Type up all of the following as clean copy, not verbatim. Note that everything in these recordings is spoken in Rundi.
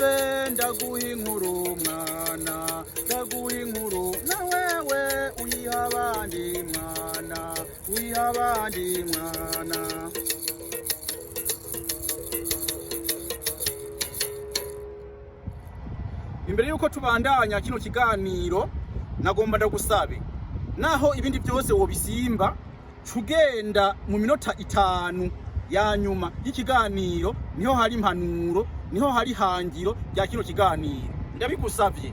Umve ndaguha inkuru mwana, ndaguha inkuru na wewe uyiha abandi mwana, uyiha abandi mwana. Imbere yuko tubandanya kino kiganiro, nagomba ndagusabe, naho ibindi byose wobisimba, cugenda mu minota 5 ya nyuma y'ikiganiro, niho hari impanuro, niho hari hangiro rya kino kiganiro. Ndabigusavye,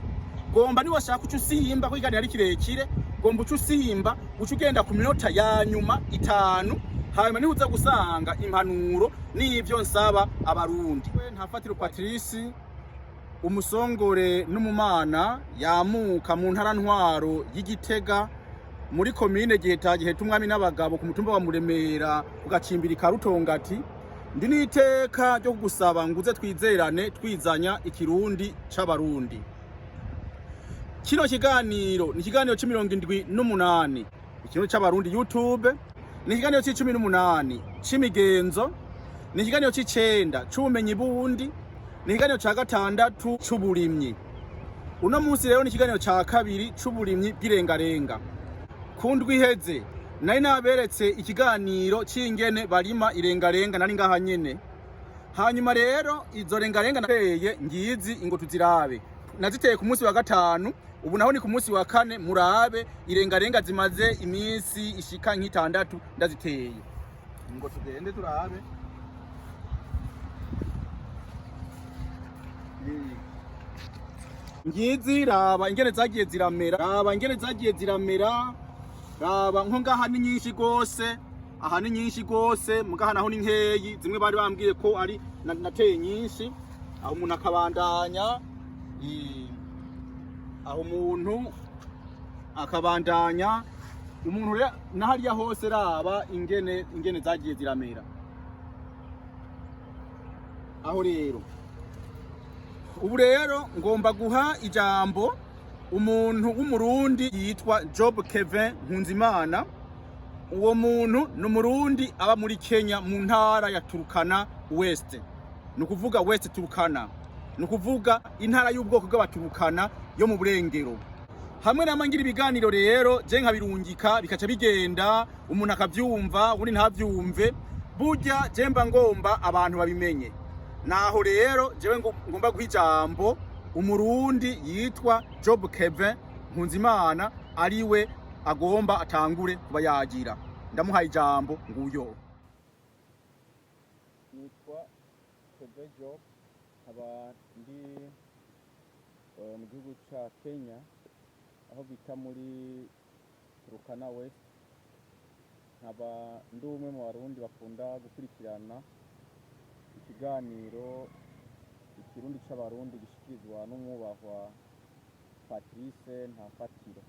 gomba niwashaka uca usimba ko ikiganiro ari kirekire, gomba uca usimba, uca ugenda ku minota ya nyuma 5, hanyuma niho uza gusanga impanuro n'ivyo nsaba Abarundi. Ntafatiro Patrice, umusongore n'umumana yamuka mu ntara ntwaro y'Igitega, muri komine Giheta, Giheta umwami n'abagabo, ku mutumba wa Muremera, ku gacimbiri ka Rutongati. Ndi n'iteka ryo kugusaba nguze twizerane, twizanya Ikirundi c'Abarundi. Kino kiganiro ni ikiganiro c'78, Ikirundi c'Abarundi YouTube. Ni ikiganiro c'18 c'imigenzo, ni ikiganiro c'9 c'ubumenyi bundi, ni ikiganiro ca 6 c'uburimyi. Uno munsi rero ni ikiganiro ca 2 c'uburimyi bw'irengarenga. Ku ndwi iheze nari naberetse ikiganiro c'ingene barima irengarenga, nari ngaha nyene. Hanyuma rero izo rengarenga nateye ngizi, ingo tuzirabe. Naziteye ku munsi wa 5, ubu naho ni ku munsi wa 4. Murabe irengarenga zimaze iminsi ishika nk'itandatu ndaziteye. Ngo tugende turabe. Ngizi, raba ingene zagiye ziramera, raba ingene zagiye ziramera. Raba nko ngaha ni nyinshi gose, aha ni nyinshi gose, mugaha naho ni nkeyi. Zimwe bari bambwiye ko ari nateye nyinshi. Aho umuntu akabandanya, aho umuntu akabandanya, umuntu na hariya hose, raba ingene zagiye ziramera. Aho rero ubu rero ngomba guha ijambo umuntu w'Umurundi yitwa Job Kevin Nkunzimana. Uwo muntu ni Umurundi aba muri Kenya, mu ntara ya Turkana West, ni ukuvuga West Turkana, ni ukuvuga intara y'ubwoko bw'Abaturukana yo mu burengero. Hamwe nama ngira ibiganiro rero je nkabirungika, bikaca bigenda, umuntu akavyumva, ubundi ntavyumve. Burya je mba ngomba abantu babimenye. Naho rero jewe ngomba guha ijambo Umurundi yitwa Job Kevin Nkunzimana, ariwe agomba atangure kuba yagira. Ndamuhaye ijambo, nguyo. Nitwa Kevin Job, nkaba ndi mu gihugu ca Kenya, aho bita muri Turkana West. Nkaba ndi umwe mu Barundi bakunda gukurikirana ikiganiro Ikirundi c'Abarundi gishikirizwa n'umwubahwa Patrice Ntafatiro.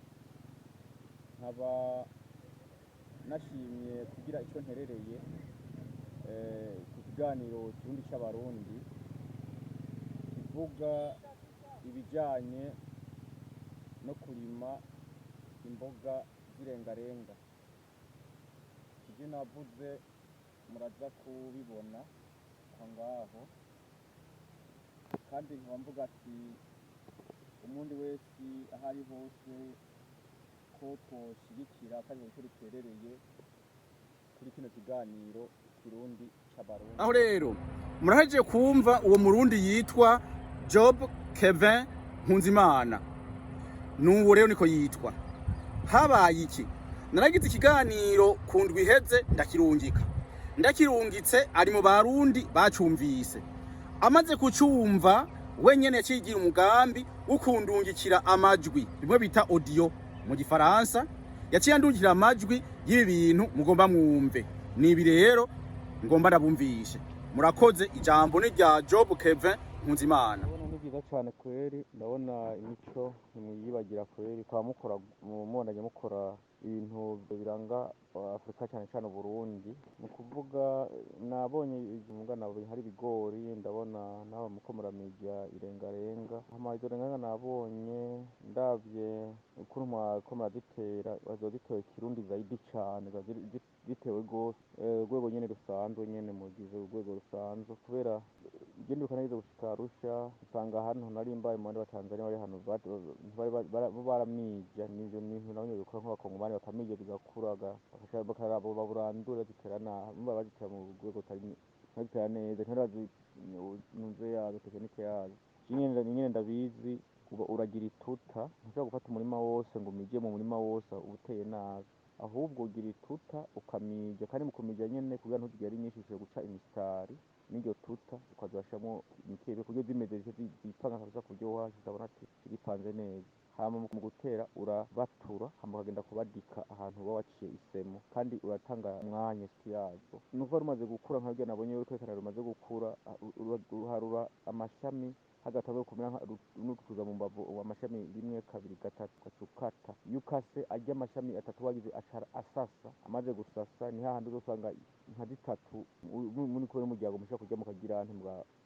Nkaba nashimye kugira ico nterereye ku kiganiro Ikirundi c'Abarundi kivuga ibijanye no kurima imboga z'irengarenga. Ivyo navuze muraza kubibona aho ngaho. Kandi nkaba mvuga ati umundi wese aho ari hose ko twoshigikira kandi ico duterereye kuri kino kiganiro Kirundi c'Abarundi. Aho rero murahejeje kumva uwo Murundi yitwa Job Kevin Nkunzimana, nuwo rero niko yitwa. Habaye iki? Naragize ikiganiro ku ndwi iheze, ndakirungika. Ndakirungitse, ari mu Barundi bacumvise. Amaze kucumva, wenyene yacigira umugambi wo kundungikira amajwi, bimwe bita audio mu Gifaransa. Yaciye andungikira amajwi y'ibi bintu mugomba mwumve. Nibi rero ngomba ndabumvishe. Murakoze, ijambo ni rya Job Kevin Nkunzimana. Ndabona ni byiza cyane kweri, ndabona imico ntimuyibagira kweri, kwa mukora mubandanya mukora ibintu biranga Afurika, cyane cyane Uburundi. Ni ukuvuga nabonye nabonye hari ibigori, ndabona nawe muko muramija irengarenga. Hama izo rengarenga nabonye ndavye ukuntu mwariko murazitera, bazoba zitoye Kirundi zaidi cane, ziba Bitewe rwose, urwego nyene rusanzwe nyene mugize urwego rusanzwe, kubera je ndibuka nageze gushika Arusha, usanga hano nari mbaye mu bandi ba Tanzania bari hano bo baramija. Nivyo nintu nabonye bikora nk'abakongomani, bakamija bigakura, bakaraba baburandura zitera nabi, mba bazitera mu rwego rutari, ntibazitera neza, ntibazi ntuze yazo, technique yazo. Nyene ndabizi, uba uragira ituta, ntushobora gufata umurima wose ngo umije mu murima wose uba uteye nabi, ahubwo ugira ituta ukamija. Kandi mu kumija nyene, kugira ntuzigere ari nyinshi, ushobora guca imisitari n'iryo tuta, ukaza urashiramwo imikebe kuburyo zimeze zice zipanga kabisa, ku buryo wahashitse ukabona ati ziripanze neza. Hama mu gutera urabatura, hama ukagenda kubadika ahantu uba waciye isemo, kandi uratanga umwanya hagati yazo. Ni ukuvuga rumaze gukura, nka rurya nabonye ruriko rwerekana rumaze gukura, uharura amashami hagatanguye kumera n'utuza mu mbavu, amashami rimwe, kabiri, gatatu, ugaca ukata. Iyo ukase arya amashami atatu wagize, aca asasa. Amaze gusasa ni hahandi uzosanga nka zitatu muri kumwe n'umuryango mushobora kurya, mukagira nti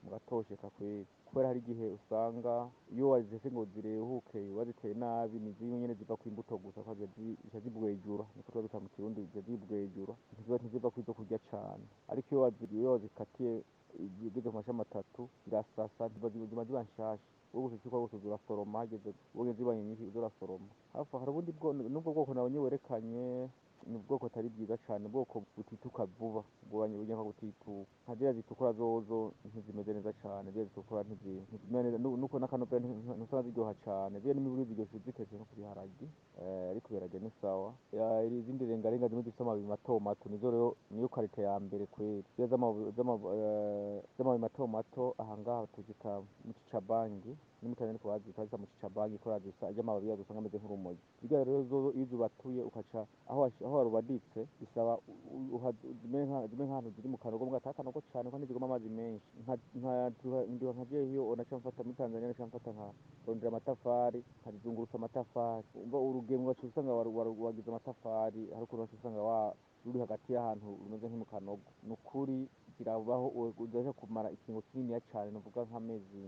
mugatosheka kweri, kubera hari igihe usanga iyo waziretse ngo zirehuke, waziteye nabi, ni zimwe nyene ziva ku imbuto gusa, zica zibwejura, niko tuba bita mu Kirundi, zica zibwejura, ntiziva kwizo kurya cane. Ariko iyo wazikatiye zigeze ku mashami atatu, zirasasa, ziba ziba nshasha. Wowe gusa icyo ukora gusa urasoroma, hageze ubonye zibaye nyinshi uza urasoroma. Hafi hari ubundi bwo n'ubwo bwoko nabonye werekanye, ni ubwoko atari bwiza cane, ubwoko butituka vuba, bunyaka gutituka. Nka ziriya zitukura zozo ntizimeze neza cane, ziriya zitukura ntizimeze neza, nuko n'akanovera ntusanga ziryoha cane. Ziriya n'imiburi ziryoshe zitetse nko ku biharage, ariko ibiharage ni sawa. Izindi rengarenga zimwe zifise amababi mato mato, nizo rero niyo qualité ya mbere kweri. Ziriya z'amababi mato mato, aha ngaha tuzita mucicabangi, ni mu Tanzania bazita bazita mucicabangi, kubera zisa arya amababi yazo usanga ameze nk'urumogi. Zirya rero zozo iyo uzibatuye ukaca aho warubaditse, bisaba zimere nk'ahantu ziri mu kanogo, mbwa atari akanogo cane, kuko ntiziguma amazi menshi. Ndibuka nka jewe iyo naca mfata muri Tanzania, naca mfata nka rondera amatafari, nkazizungurutsa amatafari. Umva urugemwe ugaca usanga wagize amatafari, hari ukuntu ugaca usanga ruri hagati y'ahantu rumeze nko mu kanogo. Ni ukuri zirabaho, uzaja kumara ikiringo kininiya cane, nuvuga nk'amezi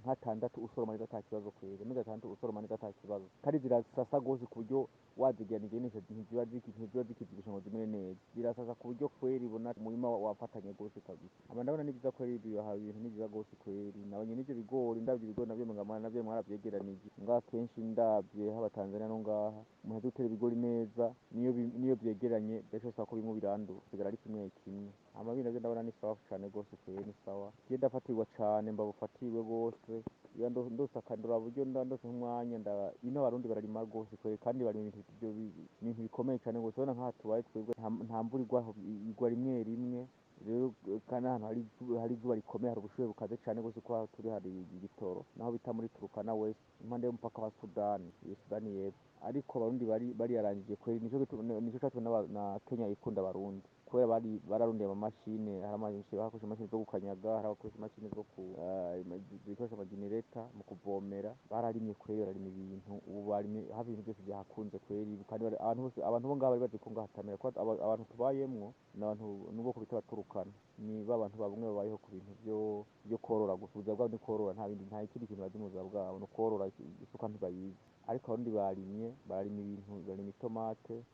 nk'atandatu usoroma neza ata kibazo kweri, amezi 6 usoroma neza ata kibazo. Kandi zirasasa gose ku buryo wazigeranije ntiziba zikivyibushe ngo zimere neza, zirasasa ku buryo kweri ubona umurima wafatanye gose kabisa. Aba ndabona ni vyiza kweri, bibaha ibintu ni vyiza gose kweri. Nabonye n'ivyo bigori, ndavye ibigori navyo navyo mwaravyegeranije ngaha kenshi, ndavye haba Tanzania no ngaha, umuntu azi gutera ibigori neza, niyo vyegeranye bigaca bisaba ko bimwe ubirandura, bisigara ari kimwe kimwe. Hama ibindi navyo ndabona ni sawa cane gose kweri, ni sawa. Je ndafatirwa cane, mbabufatirwe gose. Iyo ndosaka ndoraba uburyo ndose nk'umwanya ino Abarundi bararima gose kweri, kandi barima ibintu bikomeye cane gose. Urabona nk'aha tubaye twebwe nta mvura igwa, igwa rimwe rimwe rero, kandi ahantu hari izuba rikomeye, hari ubushuhe bukaze cane gose, kuko aho turi hari igitoro, naho bita muri Turkana West, impande y'umupaka wa Sudani, iyo Sudani y'Epfo. Ariko Abarundi bariyarangije kweri, nico catumye na Kenya ikunda Abarundi, kubera bari bararundiye amamashine. Hari amamashini bakoresha, imashini zo gukanyaga, hari abakoresha imashini zo ku zikoresha amajenereta mu kuvomera. Bararimye kweri, bararima ibintu, ubu barimye hafi ibintu byose byahakunze kweri. Kandi abantu bose, abantu bo ngaha bari bazi ko ngaha hatamera, kuko abantu tubayemwo ni abantu n'ubwoko bita abaturukana, ni ba bantu bamwe babayeho ku bintu byo korora gusa. Ubuzima bwabo ni korora, nta bindi, nta ikindi kintu bazi mu buzima bwabo, ni ukorora, isuka ntibayizi. Ariko Abarundi barimye, bararima ibintu, barima itomate,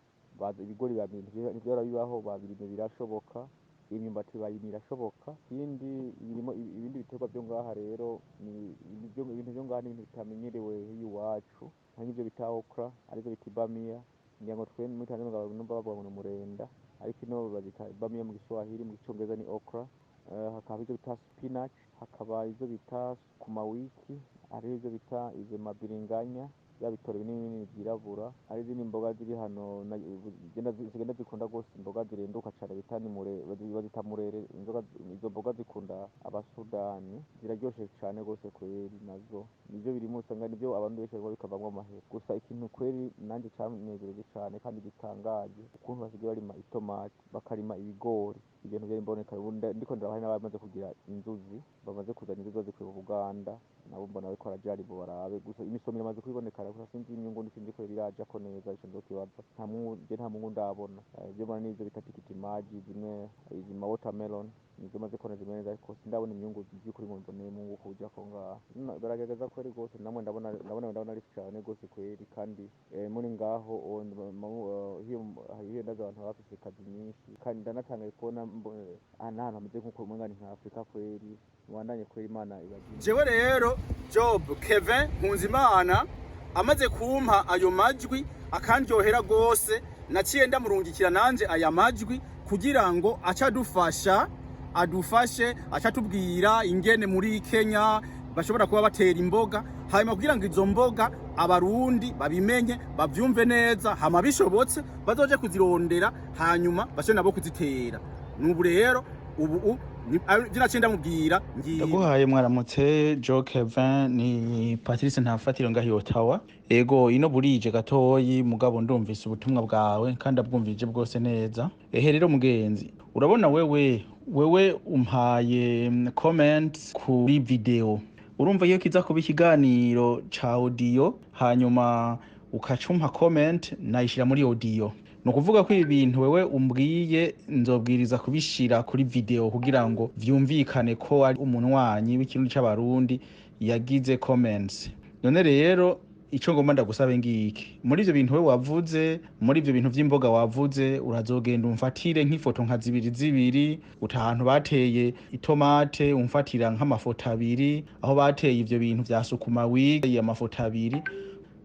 baza ibigori ntivyahora bibaho, babirimye birashoboka, imyumbati bayimye irashoboka. Ikindi birimo ibindi biterwa vyo ngaha rero, ni ibintu vyo ngaha ni ibintu bitamenyerewe hiyo iwacu, nk'ivyo bita okra, arivyo bita ibamia. Ngira ngo twe muri Tanzania numva bavuga ngo ni umurenda, ariko ino bazita ibamia mu Giswahili, mu Gicongereza ni okra. Hakaba ivyo bita spinach, hakaba ivyo bita sukuma wiki, hariho ivyo bita izo mabiringanya, bya bitoro binini binini vyirabura. Hari izindi mboga ziri hano zigenda zikunda gose, imboga zirenduka cane bita ni mure, bazita murere. Inzoga izo mboga zikunda Abasudani, ziraryoshe cane gose kweri. Nazo nivyo birimo usanga nivyo abantu benshi barimo bikavamwo amahera gusa. Ikintu kweri nanje canezereje cane kandi gitangaje, ukuntu basigaye barima itomati, bakarima ibigori, ibintu vyari mboneka. Ubu ndiko ndaraba hari n'abamaze kugira inzuzi, bamaze kuzana inzuzi bazikuye mu Buganda, nabo mbona bariko barajaribu barabe gusa. Imisomero imaze kubiboneka, gusa sinzi imyungu, sinzi ko birajako neza, ico nzokibaza. Nta mwungu, je nta mwungu ndabona. Ivyo mbona nivyo bita tikiti maji, zimwe izi ma watermelon. Nizo maze kubona zimeze neza, ariko sindabona imyungu by'ukuri ngo mbone mu kuja ko ngaha. Baragerageza kweri gose, namwe ndabona ari cane gose kweri. Kandi muri ngaho hiyo hiyo ndazi abantu bafise kazi nyinshi, kandi ndanatangaye kubona ahantu hameze nk'uko umenga ni nka Afrika kweri. Mubandanye kweri, Imana ibagire. Jewe rero Job Kevin Nkunzimana amaze kumpa ayo majwi akandyohera gose, naciye ndamurungikira nanje aya majwi kugira ngo aca adufasha, adufashe aca atubwira ingene muri Kenya bashobora kuba batera imboga, hanyuma kugira ngo izo mboga Abarundi babimenye, bavyumve neza, hama bishobotse bazoje kuzirondera, hanyuma bashobore nabo kuzitera. Nubu rero ubu ivyo naciye ndamubwira ngibi. Ndaguhaye mwaramutse Joe Kevin, ni Patrice Ntafatiro ngaho i Ottawa. Ego, ino burije gatoyi, mugabo ndumvise ubutumwa bwawe kandi abwumvije bwose neza. Ehe rero mugenzi, urabona wewe umpaye comment kuri video. Urumva iyo kiza kuba ikiganiro ca audio, hanyuma ukacumpa comment nayishira muri audio. Ni ukuvuga ko ibi bintu wewe umbwiye nzobwiriza kubishira kuri video kugira ngo vyumvikane ko ari umunywanyi w'Ikirundi c'Abarundi yagize comments. None rero ico ngomba ndagusabe ngiki: muri ivyo bintu we wavuze, muri ivyo bintu vy'imboga wavuze, urazogenda umfatire nk'ifoto nka zibiri zibiri, utahantu bateye itomate umfatira nk'amafoto abiri, aho bateye ivyo bintu vya sukuma wiki amafoto abiri,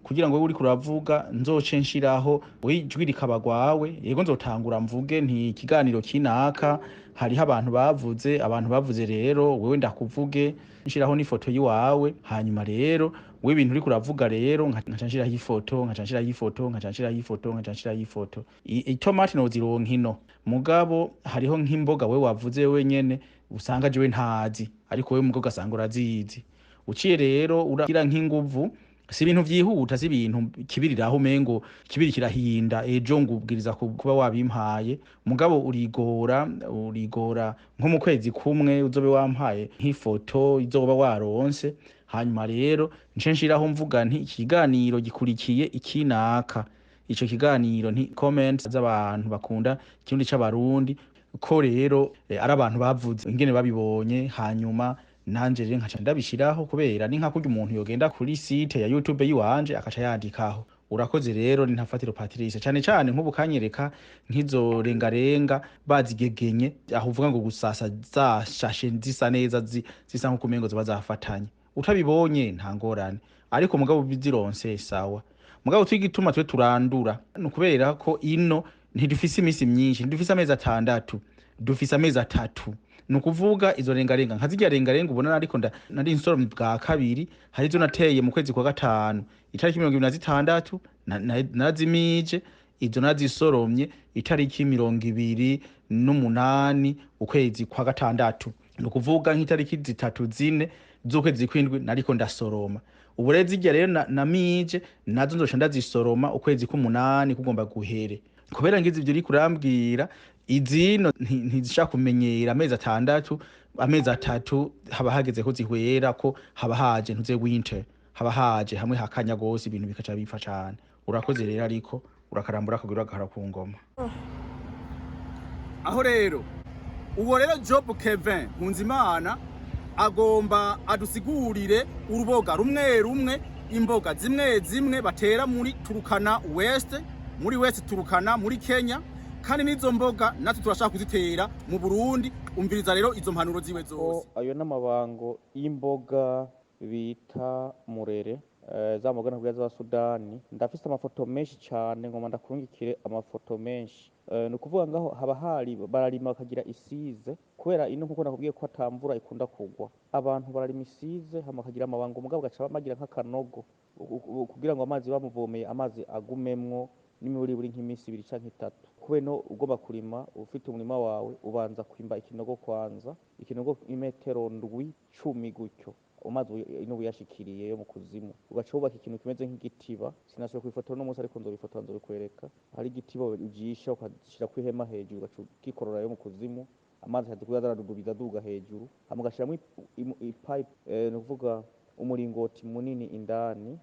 kugira ngo wewe uriko uravuga nzoce nshiraho ijwi rikaba rwawe. Yego, nzotangura mvuge nti ikiganiro kinaka hariho abantu bavuze, abantu bavuze, rero wewe ndakuvuge nshiraho n'ifoto yiwawe. Hanyuma rero wewe ibintu uriko uravuga rero nkaca nshiraho ifoto, nkaca nshiraho ifoto, nkaca nshiraho ifoto, nkaca nshiraho ifoto. Itomati nozironka ino, mugabo hariho nk'imboga wewe wavuze wenyene usanga jewe ntazi, ariko wewe mugabo ugasanga urazizi. Uciye rero uragira nk'inguvu. Si ibintu vyihuta, si ibintu kibiriraho umengo kibiri kirahinda ejo ngo ubwiriza kuba wabimpaye, mugabo urigora, urigora nko mu kwezi kumwe uzobe wampaye nk'ifoto izoba waronse. Hanyuma rero nce nshiraho mvuga nti ikiganiro gikurikiye ikinaka, ico kiganiro nti comments z'abantu bakunda Ikirundi c'Abarundi, ko rero ari abantu bavuze ingene babibonye. Hanyuma nanje rero nkaca ndabishiraho, kubera ni nka kurya umuntu yogenda kuri site ya YouTube yiwanje akaca yandikaho. Urakoze rero, ni Ntafatiro Patrice. Cane cane nk'ubu kanyereka nk'izo rengarenga bazigegenye, aho uvuga ngo gusasa zashashe zisa neza, zisa nkuko umengo ziba zafatanye. Utabibonye nta ngorane, ariko mugabo bizironse sawa. Mugabo twigituma twe turandura ni ukubera ko ino ntidufise imisi myinshi, ntidufise amezi 6, dufise amezi 3. Ni ukuvuga izo rengarenga nka zirya rengarenga ubona, ariko nari nsoromye bwa kabiri. Hari izo nateye mu kwezi kwa gatanu itariki 26, narazimije. Izo nazisoromye itariki 28 ukwezi kwa gatandatu, ni ukuvuga nk'itariki 3, 4 z'ukwezi kw'indwi nariko ndasoroma. Ubu rero zirya rero namije nazo nzoca ndazisoroma ukwezi k'umunani kugomba guhere, kubera ngize ivyo uriko urambwira. Izino ntizishaka kumenyera amezi 6, amezi 3 haba hageze ko zihwera, ko haba haje ntuze winter, haba haje hamwe hakanya gose, ibintu bikaca bipfa cane. Urakoze rero, ariko urakarambura akaguru agahara ku ngoma. Aho rero uwo rero Job Kevin Nkunzimana agomba adusigurire uruboga rumwe rumwe, imboga zimwe zimwe batera muri Turukana West, muri West Turukana muri Kenya, kandi n'izo mboga natwe turashaka kuzitera mu Burundi. Umviriza rero izo mpanuro ziwe zose. Ayo n'amabango y'imboga bita murere, za mboga nakubwiye za Sudani. Ndafise amafoto menshi cane, ngoma ndakurungikire amafoto menshi. Ni ukuvuga ngaho haba hari bararima bakagira isize, kubera ino nkuko nakubwiye ko atamvura ikunda kugwa, abantu bararima isize hama bakagira amabango, mugabo bagaca bagira nk'akanogo kugira ngo amazi bamuvomeye amazi agumemwo n'imiburiburi nk'iminsi 2 canke 3. Kubera no ugomba kurima ufite umurima wawe, ubanza kwimba ikinogo kwanza, ikinogo imetero 7, 10 gutyo, amazi ino uyashikiriye yo mu kuzimu, ugaca wubaka ikintu kimeze nk'igitiba. Sinashoboye kubifotora uno munsi, ariko nzobifotora nzobikwereka. Hari igitiba ujisha ukagishirako ihema hejuru, ugaca ugikorora yo mu kuzimu, amazi akaza kuza aradudubiza aduga hejuru, hama ugashiramwo ipipe, ni ukuvuga umuringoti munini indani.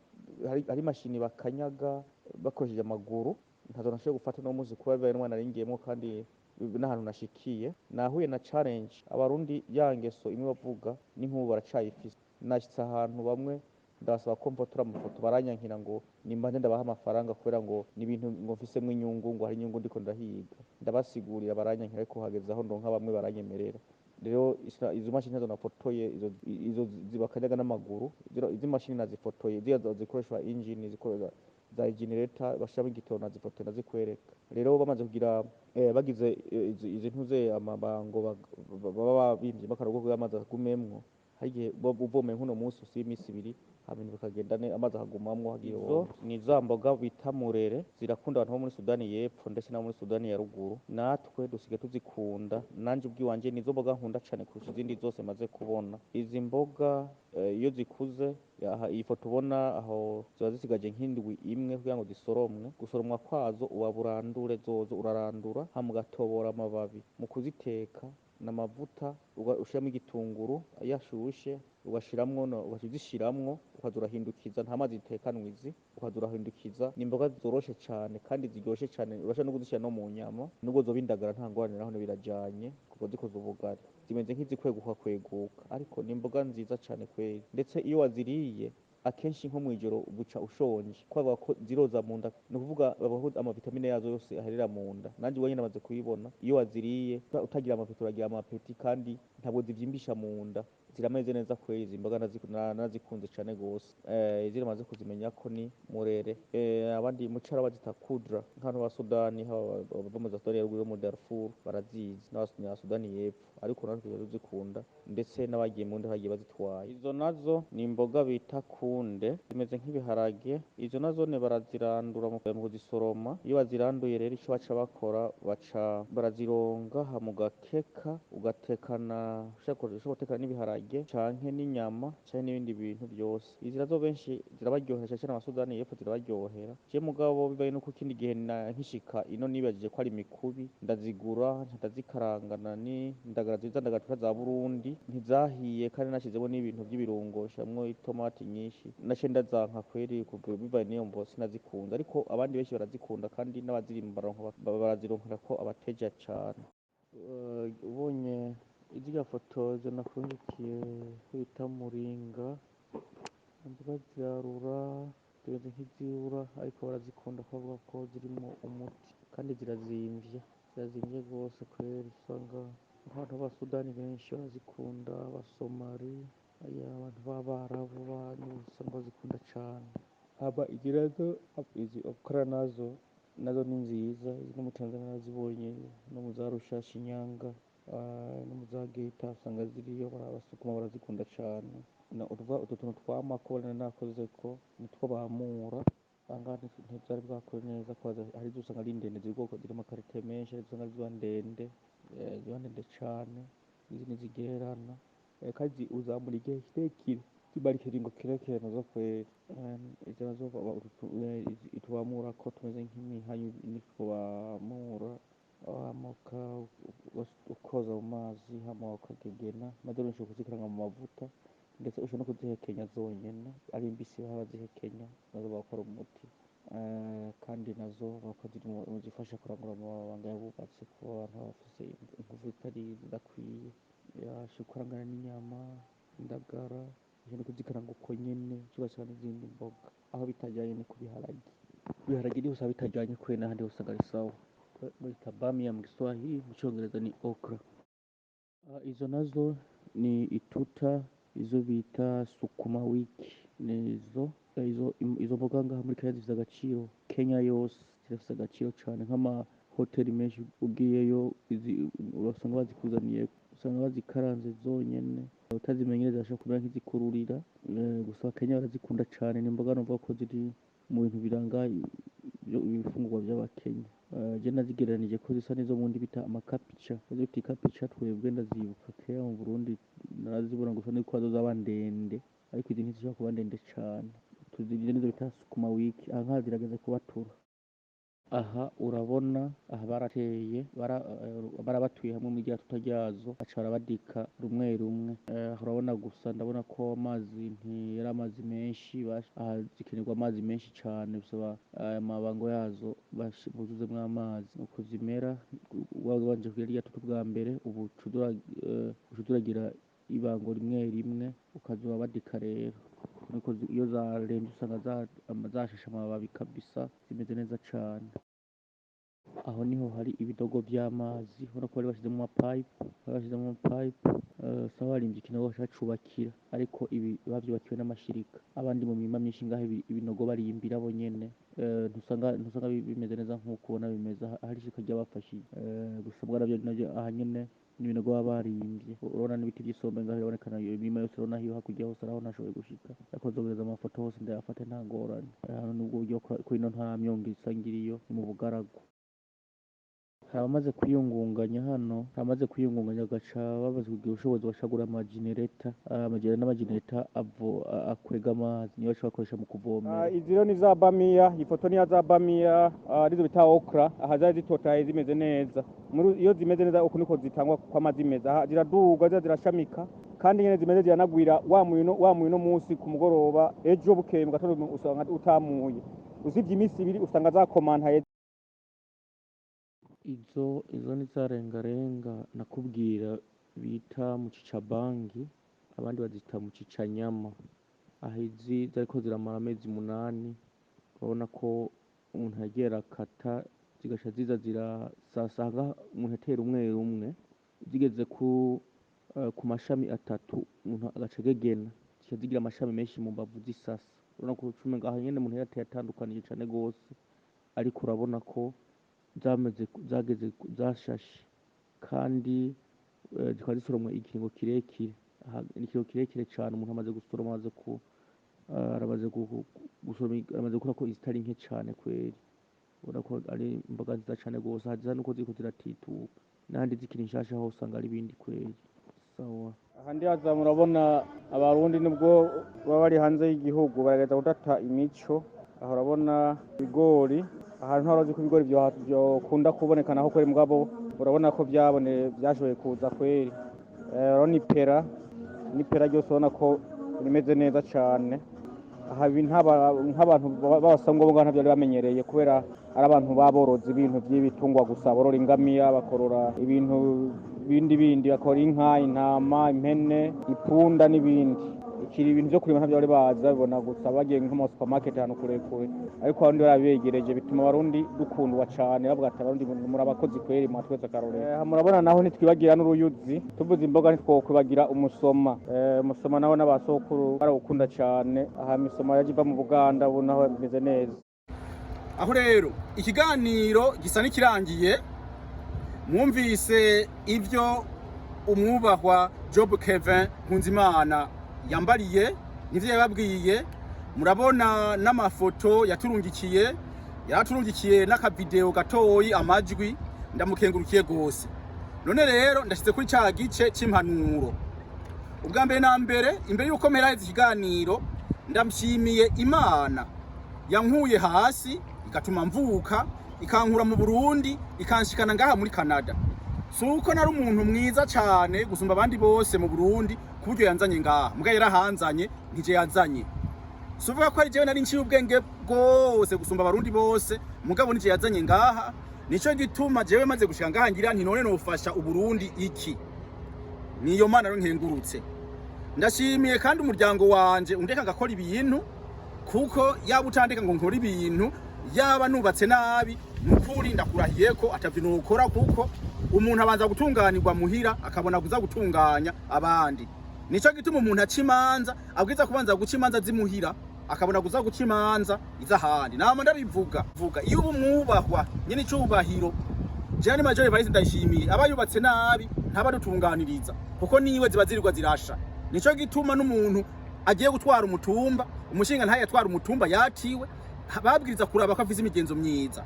Hari imashini bakanyaga bakoresheje amaguru, ntazo nashoboye gufata uno munsi kuba bibaye n'umwana naringiyemwo, kandi n'ahantu nashikiye nahuye na challenge. Abarundi ya ngeso imwe bavuga n'inkubu baracayifise. Nashitse ahantu bamwe ndabasaba ko mfotora amafoto, baranyankira ngo nimba ndabaha amafaranga kubera ngo ni ibintu ngo mfisemwo inyungu, ngo hari inyungu ndiko ndahiga. Ndabasigurira baranyankira, ariko hageze aho ndonka bamwe baranyemerera. Rero izo mashini nazo nafotoye, izo ziba akanyaga n'amaguru. Izi mashini nazifotoye ziriya zikoreshwa engine, zikoresha za generator bashiramo igitoro, nazifotoye ndazikwereka. Rero bamaze kugira bagize izi ntuze amabango baba bimvye bakarago kugira amazi agumemwo. Hari igihe uvomeye nk'uno munsi usiba iminsi ibiri, ibintu bikagenda amazi akagumamwo. Izo ni za mboga bita murere, zirakunda abantu bo muri Sudani y'Epfo ndetse no muri Sudani ya ruguru. Natwe dusigaye tuzikunda, nanje ubwiwanje nizo mboga nkunda cane kurusha izindi zose maze kubona. Izi mboga iyo zikuze, aha iyi foto ubona aho ziba zisigaje nk'indwi imwe kugira ngo zisoromwe. Gusoromwa kwazo uba burandure, zozo urarandura hama ugatobora amababi. Mu kuziteka n'amavuta, ushiramo igitunguru yashushe, ugashiramwo ugaca uzishiramwo, ukaza urahindukiza. Nta mazi zitekanwa izi, ukaza urahindukiza. Ni imboga zoroshe cane kandi ziryoshe cane, urashobora no kuzishira no mu nyama nubwo zoba indagara, nta ngorane, naho birajanye kuko zikoze ubugari zimeze nk'izikweguka kweguka, ariko ni imboga nziza cane kweri. Ndetse iyo waziriye akenshi nko mw'ijoro buca ushonje, kuko bavuga ko ziroza mu nda, ni ukuvuga bavuga ko amavitamine yazo yose aherera mu nda. Nanje ubonye namaze kuyibona, iyo waziriye utagira amapeti uragira amapeti, kandi ntabwo zivyimbisha mu nda, zirameze neza kweri. Izi mboga nazikunze cane gose. Izindi maze kuzimenya ko ni murere. Abandi mu cara bazita kudra, nk'abantu ba Sudani, haba abava mu za Sudani ya ruguru yo muri Darfur barazizi, n'abanya Sudani y'Epfo, ariko natwe tuzikunda, ndetse n'abagiye mu ndi bagiye bazitwaye. Izo nazo ni imboga bita kunde, zimeze nk'ibiharage. Izo nazo ne barazirandura mu kuzisoroma. Iyo baziranduye rero ico baca bakora, baca barazironga hama ugakeka, ugatekana, ushobora gutekana n'ibiharage canke n'inyama canke n'ibindi bintu byose. Izi nazo benshi zirabaryohera cane cane abasudani y'Epfo zirabaryohera. Je mugabo bibaye nuko ikindi gihe nkishika ino nibajije ko ari imikubi, ndazigura ndazikarangana n'indagara ziza ndagara za Burundi, ntizahiye kandi nashizemo n'ibintu by'ibirungo, nshiramwo itomati nyinshi, naciye ndazanka kweri. Kuva bivaye n'iyo mvo sinazikunze, ariko abandi benshi barazikunda kandi n'abazirima barazironkera ko abateja cane. Ubonye izirya foto zo nakundikiye kwita muringa, imboga zirarura, zimeze nk'izirura, ariko barazikunda ko bavuga ko zirimwo umuti kandi zirazimvye, zirazimvye rwose kweri. Usanga nk'abantu b'abasudani benshi barazikunda, abasomali, abantu b'abarabu usanga bazikunda cane. Haba izi nazo, izi okra nazo ni nziza, izi no mu Tanzania narazibonye, no mu za Arusha, Shinyanga, no mu za Geita usanga ziriyo, abasukuma barazikunda cane. Utu tuntu twamako nakozeko nitwo bamura ahangaha, ntivyari bwakure neza ko hari izo usanga ari ndende, ziri ubwoko ziri amakarite menshi, hari izo usanga ziba ndende, ziba ndende cane, n'izindi zigererana, kandi uzamura igihe kirekire, zimara ikiringo kirekire nazo kweri. Izo nazo tubamurako tumeze nk'imihanyu nitwo bamura, hama ukoza mu mazi, hama ukagegena, maze ushobora kuzikaranga mu mavuta, ndetse ushobora no kuzihekenya zonyene ari mbisi, baba bazihekenya nazo bagakora umuti. Kandi nazo bako ziri mu zifasha kurangura amabanga y'abubatsi ku bantu bafise inguvu zitari zidakwiye. Yashobora gukarangana n'inyama, indagara, ushobora no kuzikaranga uko nyene, ugasanga n'izindi mboga. Aho bitajanye ni ku biharage, ibiharage niho usanga bitajanye kweri, n'ahandi hose usanga ari sawa. Bayita bamia mu Giswahili, mu Congereza ni okra. Izo nazo ni ituta, izo bita sukuma wiki, nizo izo mboga ngaha muri Kenya zifise agaciro, Kenya yose zirafise agaciro cane. Nk'amahoteli menshi ugiyeyo urasanga bazikuzaniye, usanga bazikaranze zonyene, utazimenyereza zirashobora kumera nk'izikururira. Gusa Abakenya barazikunda cane, ni imboga novuga ko ziri mu bintu biranga ibifungurwa vy'Abakenya. Je nazigereranije ko zisa n'izo mundi bita amakapica, izo bita ikapica twebwe ndazibuka kera mu Burundi narazibona, gusa nuko zo zaba ndende, ariko izi ntizishobora kuba ndende cane. Tuzirya nizo bita sukuma wiki, aha nkaha zirageze kubatura. Aha urabona aha barateye barabatuye hamwe muri rya tuta ryazo, baca barabadika rumwe rumwe. Urabona gusa ndabona ko amazi ntiyari amazi menshi, aha zikenerwa amazi menshi cane, bisaba aya mabango yazo buzuzemwo amazi. Uko zimera wabanje kugira rya tuta bwa mbere, ubu uca uragira ibango rimwe rimwe ukazoba badika rero. Niko iyo zaremvye usanga zashashe amababi kabisa, zimeze neza cane. Aho niho hari ibidogo vy'amazi, ubona ko bari bashizemwo amapipe, bari bashizemwo amapipe, sawa barimvye ikinogo baca bacubakira, ariko ibi bavyubakiwe n'amashirika. Abandi mu mirima myinshi ngaho ibinogo barimbira bo nyene, ntusanga bimeze neza nk'uko ubona bimeze. Hari ishirika ryabafashije, gusa mbwa navyo navyo aha nyene n'ibinogo baba barimvye. Urabona n'ibiti vy'isombe ngaho birabonekana, iyo mirima yose urabona hiyo hakurya hose araho ntashoboye gushika, ariko nzogereza amafoto hose ndayafate nta ngorane. Hano nubwo buryo ko ino nta myonga isa ngiriyo, ni mu bugaragwa. Hari abamaze kwiyungunganya hano, hari abamaze kwiyungunganya bagaca bamaze kugira ubushobozi bacagura amajenereta, n'amajenereta akwega amazi, niyo baca bakoresha mu kuvomera. Izi rero ni za bamiya, ifoto ni ya za bamiya, arizo bita okra. Aha zari zitotahaye zimeze neza. Iyo zimeze neza uku niko zitangwa kwama zimeze. Aha ziraduga, ziza zirashamika, kandi nyene zimeze ziranagwira wa muyino munsi ku mugoroba, ejo bukeye mu gatondo usanga utamuye. Usivye iminsi 2 usanga zakomantaye. Izo ni za rengarenga nakubwira bita mucicabangi, abandi bazita mucicanyama. Aha izi zariko ziramara amezi 8, urabona ko umuntu yagiye arakata zigaca ziza zirasasa, umuntu atera umwe umwe, zigeze ku mashami 3 umuntu agaca agegena, zica zigira amashami menshi mu mbavu zisasa. Urabona ko ucumenga aha nyene umuntu yarateye atandukanije cane gose, ariko urabona ko zameze zageze zashashe, kandi zikaba zisoromwa ikiringo kirekire. Aha ni ikiringo kirekire cane, umuntu amaze gusoroma, amaze ku aramaze gusoroma, aramaze gukora ko izitari nke cane kweri. Ubona ko ari imboga nziza cane gose, haza nuko ziriko ziratituka, n'ahandi zikiri nshasha ho usanga ari ibindi kweri. Sawa. Aha ndihaza murabona abarundi nubwo baba bari hanze y'igihugu baragerageza kudata imico. Aha urabona ibigori, ahantu ntarozi ko ibigori vyokunda kuboneka naho kweri, mugabo urabona ko vyashoboye kuza kweri. Urabona ipera, n'ipera ryose urabona ko rimeze neza cane. Aha ibi nk'abantu b'abasongo bo ngaho ntavyo bari bamenyereye, kubera ari abantu baborozi ibintu vy'ibitungwa gusa, borora ingamiya, bakorora ibintu bindi bindi, bakora inka, intama, impene, ipunda n'ibindi. Ikiri ibintu vyo kurima ntavyo bari bazi, babibona gusa bagiye nko mu supermarket ahantu kurekure, ariko abarundi barabibegereje, bituma abarundi dukundwa cane, bavuga ati abarundi muri abakozi kweri, mwatweze akarorero. Murabona naho ntitwibagira n'uruyuzi, tuvuze imboga ntitwokwibagira umusoma. Umusoma naho n'abasokuru barawukunda cane. Aha imisoma yaje iva mu Buganda, ubu naho bimeze neza. Aho rero ikiganiro gisa n'ikirangiye, mwumvise ivyo umwubahwa Job Kevin Nkunzimana yambariye nivyo yababwiye. Murabona n'amafoto yaturungikiye, yaraturungikiye n'akavideo gatoyi, amajwi. Ndamukengurukiye gose. None rero ndashize kuri ca gice c'impanuro. Ubwa mbere na mbere, imbere yuko mperaheza ikiganiro, ndamushimiye Imana yankuye hasi igatuma mvuka, ikankura mu Burundi, ikanshikana ngaha muri Canada. Si uko nari umuntu mwiza cane gusumba abandi bose mu Burundi ku buryo yanzanye ngaha, muga yarahanzanye, ntije yazanye. Si uvuga ko ari jewe nari nciye ubwenge bwose gusumba abarundi bose, mugabo nije yazanye ngaha. Nico gituma jewe maze gushika ngaha ngira nti none nofasha Uburundi iki? Niyo Mana rero nkengurutse. Ndashimiye kandi umuryango wanje undeka ngakora ibintu, kuko yaba utandeka ngo nkore ibintu, yaba nubatse nabi, nukuri ndakurahiye ko atavyo nokora, kuko umuntu abanza gutunganirwa muhira akabona kuza gutunganya abandi. Nico gituma umuntu aca imanza abwiza kubanza guca imanza zimuhira, akabona kuza guca imanza izahandi. Nama ndabivuga vuga, iyo uba umwubahwa nyene icubahiro Jeanne Major Evariste Ndayishimiye aba yubatse nabi ntabadutunganiriza, kuko niwe ziba zirirwa zirasha. Nico gituma n'umuntu agiye gutwara umutumba, umushinga ntaye atwara umutumba yatiwe, babwiriza kuraba ko afise imigenzo myiza.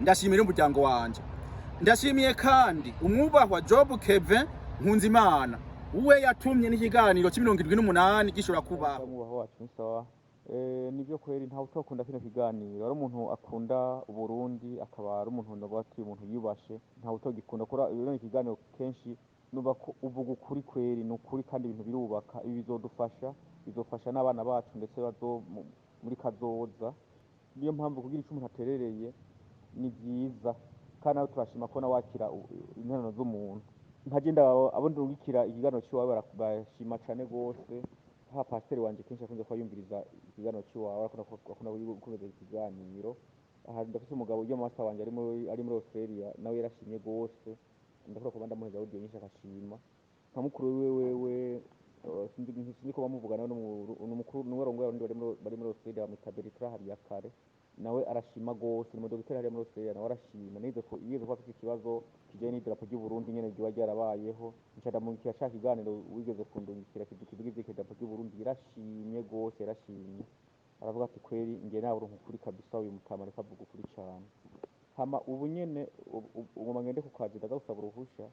Ndashimira umuryango wanje, ndashimiye kandi umwubahwa Job Kevin Nkunzimana, uwe yatumye n'ikiganiro c'78 gishobora kubaho. Mwubaho wacu ni sawa. Nivyo kweri, ntawe utokunda kino kiganiro. Ari umuntu akunda Uburundi, akaba ari umuntu novuga ati umuntu yubashe, ntawe utogikunda. Kora rero ikiganiro kenshi numva ko uvuga ukuri kweri, ni ukuri kandi ibintu birubaka. Ibi bizodufasha, bizofasha n'abana bacu ndetse bazo muri kazoza. Niyo mpamvu kugira ico umuntu aterereye ni vyiza, kandi nawe turashima ko nawe wakira interano z'umuntu. Nka je abo ndungikira ikiganiro c'iwawe bashima cane gose. Ha pasiteri wanje kenshi akunze kuba yumviriza ikiganiro c'iwawe, akunda kumviriza ikiganiro. Aha ndafise umugabo ujya master wanje ari muri Australia, nawe yarashimye gose. Ndakora kuba ndamuheza audio nyinshi akashima. Nka mukuru wiwe wewe, sinzi ko bamuvuga nawe, n'umukuru niwe arongoye abarundi bari muri Australia, bamwita Bertrand Habiyakare, nawe arashima gose. Ni umudogiteri hariya muri Australia, nawe arashima. Nize ko yigeze kuba afise ikibazo kijanye n'idarapo ry'u Burundi nyene ryoba ryarabayeho, nca ndamurungikira ca kiganiro wigeze kundungikira kivuga ivy'idarapo ry'u Burundi. Yarashimye gose, yarashimye, aravuga ati: "Kweri nge nawe uronka ukuri kabisa, uyu mutama ariko avuga ukuri cane." Hama ubu nyene ngoma ngende ku kazi, ndaza gusaba uruhusha,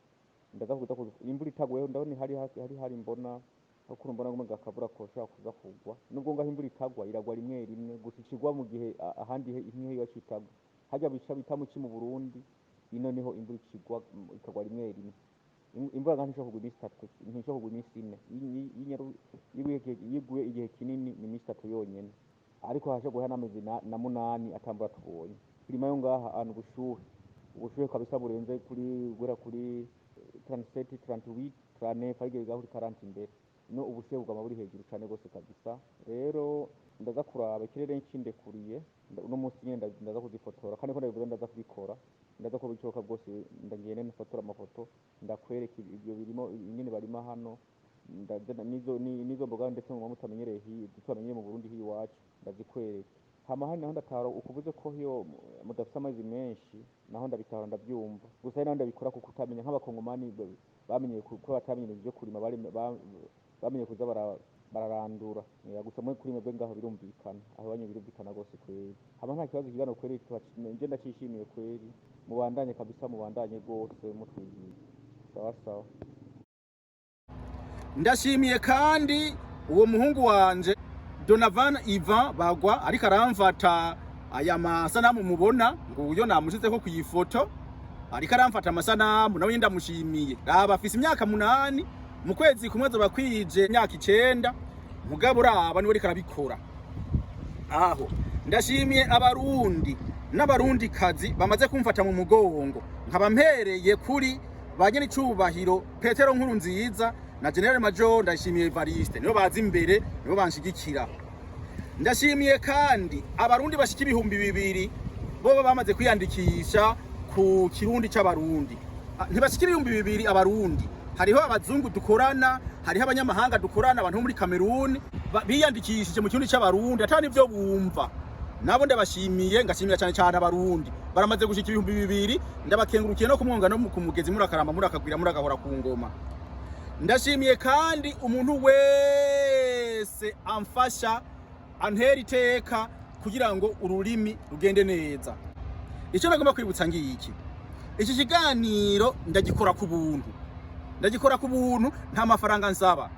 ndaza kuza imvura itaguye. Ndabona hari mbona ukuntu mbona ngo akavura koshobora kuza kugwa, nubwo ngaho imvura itagwa, iragwa rimwe rimwe gusa, ikigwa mu gihe ahandi imwe iwacu itagwa harya bica bita muci mu Burundi. Ino niho imvura ikigwa, ikagwa rimwe rimwe. Imvura ngaho ntishobora kugwa iminsi 3, ntishobora kugwa iminsi 4. Iyo iguye igihe kinini ni iminsi 3 yonyene, ariko hasha guhera n'amezi na 8 atambura tubonye. Climat yo ngaha ahantu ubushuhe kabisa burenze kuri guhera kuri 37, 38, 39, ariko bigaho kuri 40 imbere. No ubushuhe bugama buri hejuru cane gose kabisa. Rero ndaza kuraba ikirere nkindekuriye uno munsi nyene, ndaza kuzifotora. Kandi ko ndabivuze, ndaza kubikora, ndaza ko bishoboka bwose ndagende nfotora amafoto, ndakwereka ibyo birimo ingene barima hano. Nizo mboga ndetse mu mutamenyereye tutamenyereye mu Burundi hiyi iwacu, ndazikwereka. Hama hano naho ndatahura ukuvuze ko iyo mudafise amazi menshi, naho ndabitahura, ndavyumva. Gusa naho ndabikora kuko utamenya nk'abakongomani bamenyeye kuko batamenyereye ivyo kurima, bamenye kuza bararandura. Ya, gusa mwe kuri mwebwe ngaho birumvikana, aho banyu birumvikana gose kweri. Hama nta kibazo, ikiganiro kweri nje ndacishimiye kweri. Mubandanye kabisa, mubandanye gose mutwigisha. Sawa sawa. Ndashimiye kandi uwo muhungu wanje Donovan Ivan Bagwa ariko aramfata aya masanamu mubona. Nguyo namushizeko ku ifoto, ariko aramfata amasanamu, nawe ndamushimiye. Raba, afise imyaka 8, mu kwezi kumwe azoba kwije imyaka 9, mugabo raba niwe ariko arabikora. Aho ndashimiye abarundi n'abarundi kazi bamaze kumfata mu mugongo, nkaba mpereye kuri ba nyenicubahiro Petero Nkuru Nziza na Général Major Ndayishimiye Evariste, nibo baza imbere, nibo banshigikira. Ndashimiye kandi abarundi bashika 2000 bo bamaze kwiyandikisha ku Kirundi c'Abarundi. Ntibashika 2000 abarundi, hariho abazungu dukorana, hariho abanyamahanga dukorana, abantu bo muri Cameroon biyandikishije mu Kirundi c'Abarundi atari nivyo bumva, nabo ndabashimiye. Ngashimira cyane cyane abarundi baramaze gushika 2000, ndabakengurukiye no kumwonga no ku mugezi. Murakaramba, murakagwira, murakahora ku ngoma. Ndashimiye kandi umuntu wese amfasha, antera iteka kugira ngo ururimi rugende neza. Icyo nagomba kwibutsa ngiki: iki kiganiro ndagikora ku buntu, ndagikora ku buntu, nta mafaranga nsaba.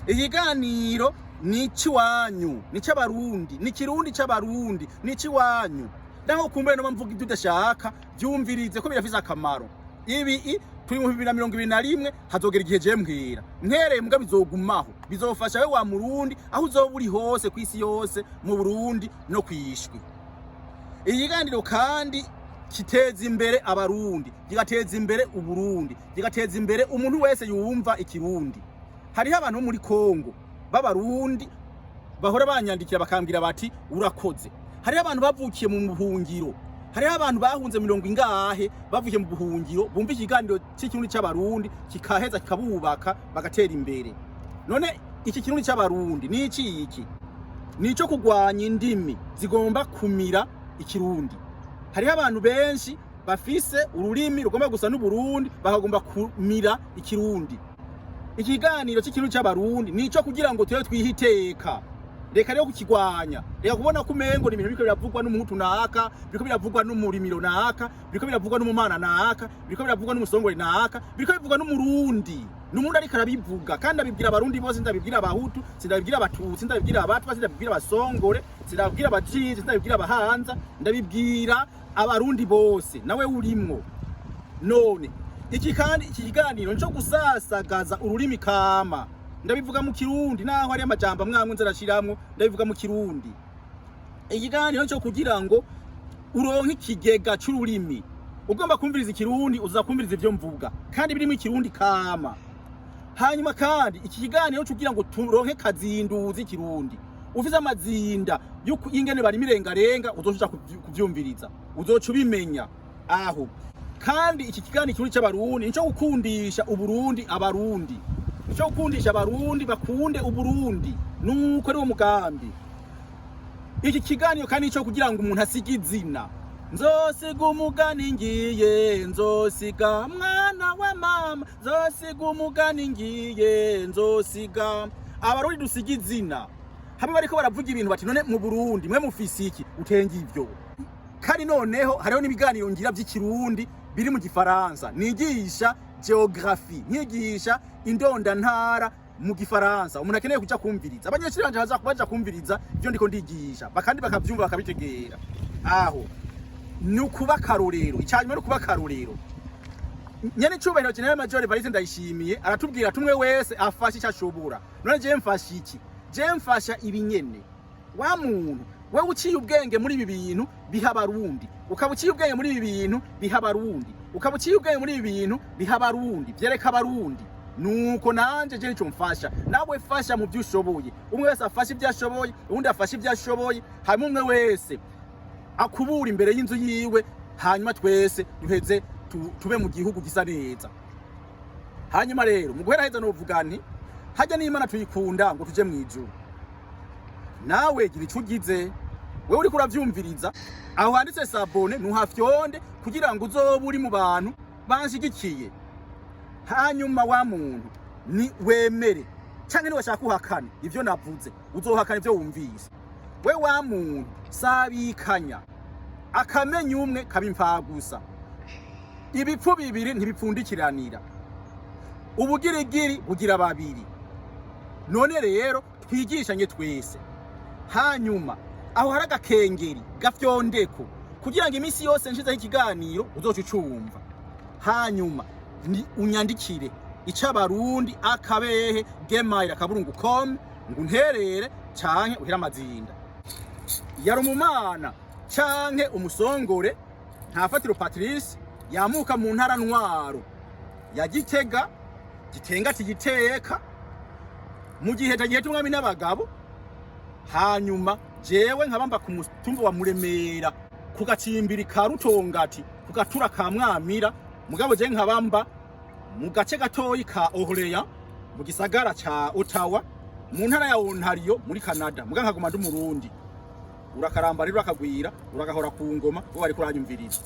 Ikiganiro ni icy'iwanyu, ni icy'abarundi, ni Ikirundi c'Abarundi, ni icy'iwanyu. Naho kumbure no mvuga ibyo udashaka, byumvirize ko birafise akamaro. Ibi turi mu 2021, hazogera igihe je mbwira mpereye mbwa bizogumaho, bizofasha we wa murundi aho uzoba uri hose kw'isi yose, mu Burundi no kwishwi. Ikiganiro kandi kiteza imbere abarundi, kigateza imbere Uburundi, kigateza imbere umuntu wese yumva ikirundi. Hariho abantu bo muri Kongo b'abarundi bahora banyandikira bakambwira bati: "Urakoze." Hariho abantu bavukiye mu buhungiro, hariho abantu bahunze mirongo ingahe bavukiye mu buhungiro, bumva ikiganiro c'Ikirundi c'Abarundi kikaheza kikabubaka bagatera imbere. None iki Kirundi c'Abarundi ni iki? Iki ni ico kugwanya indimi zigomba kumira ikirundi. Hariho abantu benshi bafise ururimi rugomba gusa n'Uburundi, bakagomba kumira ikirundi. Ikiganiro c'Ikirundi c'Abarundi ni ico kugira ngo tube twihe iteka. Reka rero kukigwanya, reka kubona ko umengo ni ibintu biriko biravugwa n'umuhutu naka, biriko biravugwa n'umurimiro naka, biriko biravugwa n'umumana naka, biriko biravugwa n'umusongore naka, biriko bivugwa n'umurundi. N'umurundi ariko arabivuga, kandi abibwira abarundi bose. Ndabibwira abahutu, sindabibwira abatutsi, ndabibwira abatwa, sindabibwira abasongore, sindabibwira abacizi, sindabibwira abahanza, ndabibwira abarundi bose, nawe urimwo. None iki kandi, iki kiganiro nico gusasagaza ururimi kama. Ndabivuga mu Kirundi, naho ari amajambo amwamwe nzarashiramwo, ndabivuga mu Kirundi. Ikiganiro cyo kugira ngo uronke ikigega c'ururimi. Ugomba kumviriza Ikirundi, uza kumviriza ivyo mvuga kandi birimo Ikirundi kama. Hanyuma kandi iki kiganiro cyo kugira ngo turonke kazinduzi Ikirundi. Ufise amazinda y'ingene bari mirengarenga, uzoca kuvyumviriza, uzoca ubimenya aho. Kandi iki kiganiro Ikirundi c'Abarundi nico gukundisha Uburundi Abarundi, nico gukundisha Abarundi bakunde Uburundi, nuko ari wo mugambi. Iki kiganiro kandi nico kugira ngo umuntu asige izina. Nzosiga umugani ngiye, nzosiga mwana wa mama, nzosiga umugani ngiye, nzosiga. Abarundi dusiga izina. Hamwe bariko baravuga ibintu bati: "None mu Burundi mwe mufise iki?" Utenge ivyo. Kandi noneho hariho n'ibiganiro ngira by'Ikirundi biri mu Gifaransa, nigisha geography, nkigisha indondantara mu Gifaransa. Umuntu akeneye kuja kumviriza, abanyeshuri banje baza baja kumviriza ivyo ndiko ndigisha, bakandi bakavyumva, bakabitegera. Aho ni ukuba akarorero. Icyanyuma ni ukuba akarorero. Nyene icubahiro General Major Evariste Ndayishimiye aratubwira tumwe wese afashe icyo ashobora. None jewe mfasha iki? Jewe mfasha ibinyene. Wa muntu wewe uciye ubwenge muri ibi bintu, biha Abarundi. Ukaba uciye ubwenge muri ibi bintu, biha Abarundi. Ukaba uciye ubwenge muri ibi bintu, biha Abarundi, vyereka Abarundi. Nuko nanje je nico mfasha. Nawe fasha mu byo ushoboye. Umwe wese afashe ibyo ashoboye, uwundi afashe ibyo ashoboye, hanyuma umwe wese akubura imbere y'inzu yiwe, hanyuma twese duheze tube mu gihugu gisa neza. Hanyuma rero mu guheraheza novuga nti: hajya n'Imana tuyikunda ngo tuje mu ijuru. Nawe gira ico ugize. Wewe uriko uravyumviriza, aho handitse s'abonner ntuhafyonde kugira ngo uzobe uri mu bantu banshigikiye. Hanyuma wa muntu ni wemere canke niwashaka uhakane ivyo navuze, uzohakana ivyo wumvise. We wa muntu, sabikanya akamenya umwe kaba imfagusa. Ibipfu bibiri ntibipfundikiranira, ubugirigiri bugira babiri. None rero twigishanye twese. Hanyuma aho hari agakengeri, gafyondeko kugira ngo iminsi yose nshizeho ikiganiro uzoca ucumva. Hanyuma ni unyandikire icabarundi@gmail.com ngo unterere canke uhire amazinda. Yari umumana canke umusongore Ntafatiro Patrice, yamuka mu ntara ntwaro ya Gitega, Gitenga Giteka, mu gihe tagihe tumwami n'abagabo. Hanyuma jewe nkabamba ku mutumba wa Muremera, ku gacimbiri ka Rutongati, ku gatura ka Mwamira. Mugabo je nkabamba mu gace gatoyi ka Orléans, mu gisagara ca Ottawa, mu ntara ya Ontario muri Canada. Muga nkaguma ndi Umurundi. Urakaramba rero, urakagwira, uragahora ku ngoma. Bo bariko uranyumviriza.